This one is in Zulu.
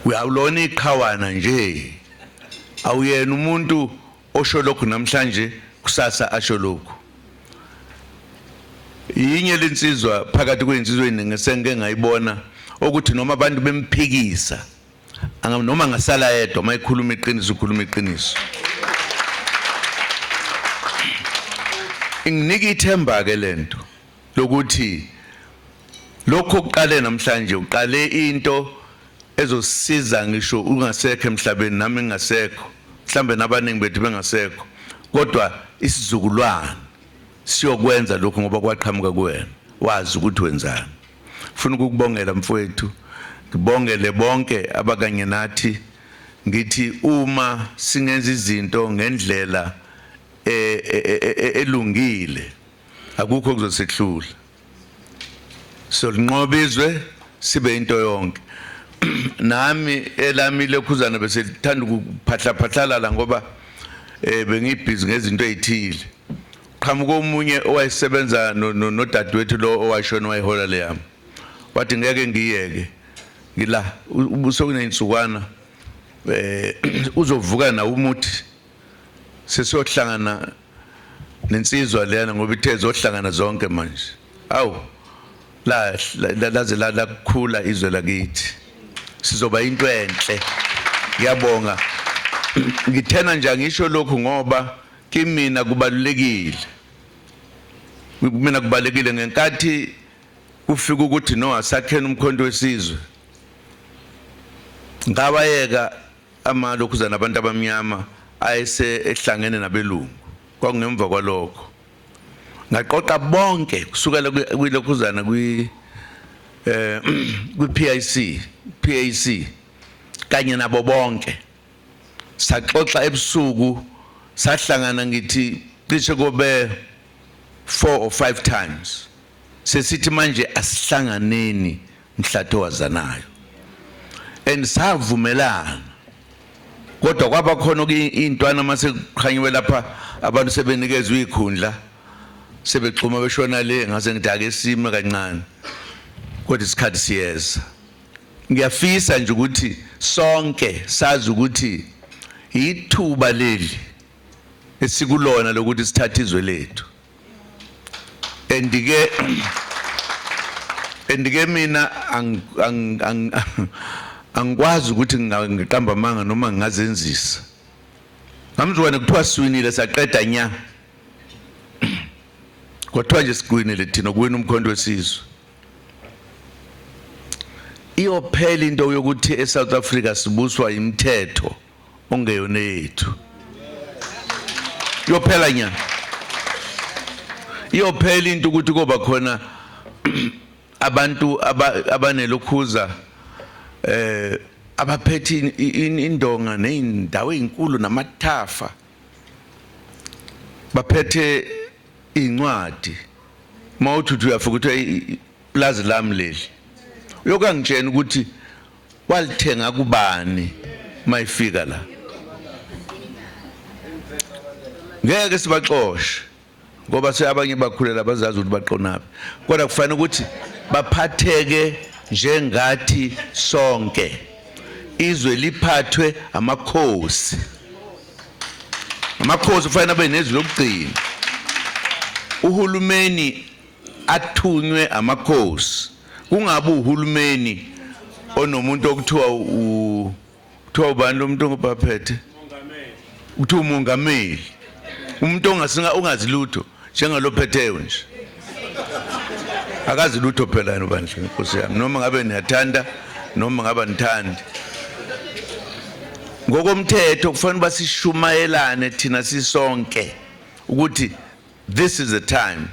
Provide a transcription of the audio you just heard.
Uyawulona iqhawana nje. Awuyena umuntu osho lokhu namhlanje kusasa asho lokhu. Yinye lensizwa phakathi kwezinsizwa eziningi esengike ngayibona ukuthi noma abantu bemphikisa noma ngasala yedwa uma ekhuluma iqiniso ukhuluma iqiniso. Inginika ithemba ke lento lokuthi lokho kuqale namhlanje uqale into ezosiza ngisho ungasekho emhlabeni nami ngingasekho mhlambe nabaningi bethu bengasekho kodwa isizukulwane siyokwenza lokhu ngoba kwaqhamuka kuwena wazi ukuthi wenzani. Funa ukukubongela mfowethu, ngibongele bonke abakanye nathi, ngithi uma singenza izinto ngendlela e, e, e, elungile akukho okuzosehlula. Solinqoba izwe sibe into yonke. Nami elami lekhuzana bese lithanda ukuphahlaphahlala ngoba bengibhizi ngezinto ezithile. Qhamuka omunye owayesebenza nodadewethu lo owashona wayehola leyami. Wathi ngeke ngiyeke. Ngila ubusokunezinsukwana uzovuka nawo umuthi sesiyohlangana nensizwa leyana ngoba ithe zohlangana zonke manje. Awu la laze lakhula izwe lakithi. Sizoba into enhle. Ngiyabonga. Ngithena nje angisho lokhu ngoba kimina kubalulekile. Kumina kubalulekile ngenkathi kufika ukuthi no asakheni umkhonto wesizwe. Ngabayeka amalokhuza nabantu abamnyama ayese ehlangene nabelungu. Kwakungemva kwalokho. Ngaqoqa bonke kusukela kwilokhuzana kwi kwi PIC, PAC kanye nabo bonke. Saxoxa ebusuku sahlangana ngithi cishe kobe 4 or 5 times. Sesithi manje asihlanganeni mhlatho wazanayo. And savumelana. Kodwa kwaba khona intwana mase kuqhanyiwe lapha abantu sebenikezwe izikhundla sebexhuma beshona le ngase ngithi ake sime kancane. Kodwa isikhathi siyeza. Ngiyafisa nje ukuthi sonke sazi ukuthi ithuba leli esikulona lokuthi sithathe izwe lethu. Andike andike mina angikwazi ukuthi ngiqamba amanga noma ngingazenzisa. Ngamzwane kuthiwa siwinile saqeda nya. Kwathiwa nje siwinile thina kuwina umkhonto wesizwe. Iyophela into yokuthi eSouth Africa sibuswa imithetho ongeyona yethu. Iyophela nya. Iyophela into ukuthi koba khona abantu abanelokhuza abaphethe indonga nezindawo ezinkulu namathafa baphethe incwadi mawuthi uthi uyafika uthi plazi lami leli uyokangitshena ukuthi walithenga kubani mayifika la. Ngeke sibaxoshe ngoba seabanye bakhulela bazazi ukuthi baqonaphi, kodwa kufanele ukuthi baphatheke njengathi sonke. Izwe liphathwe amakhosi. Amakhosi kufanele abe nezwi lokugcina. Uhulumeni athunywe amakhosi, kungabe uhulumeni onomuntu okuthiwa kuthiwa ubani lo muntu ongubaphethe, kuthiwa umongameli, umuntu ongasinga ongazi lutho njengalophetheyo nje akazi lutho phela yena bandla Nkosi yami, noma ngabe niyathanda noma ngabe nithandi. Ngokomthetho kufanele uba sishumayelane thina sisonke ukuthi this is the time.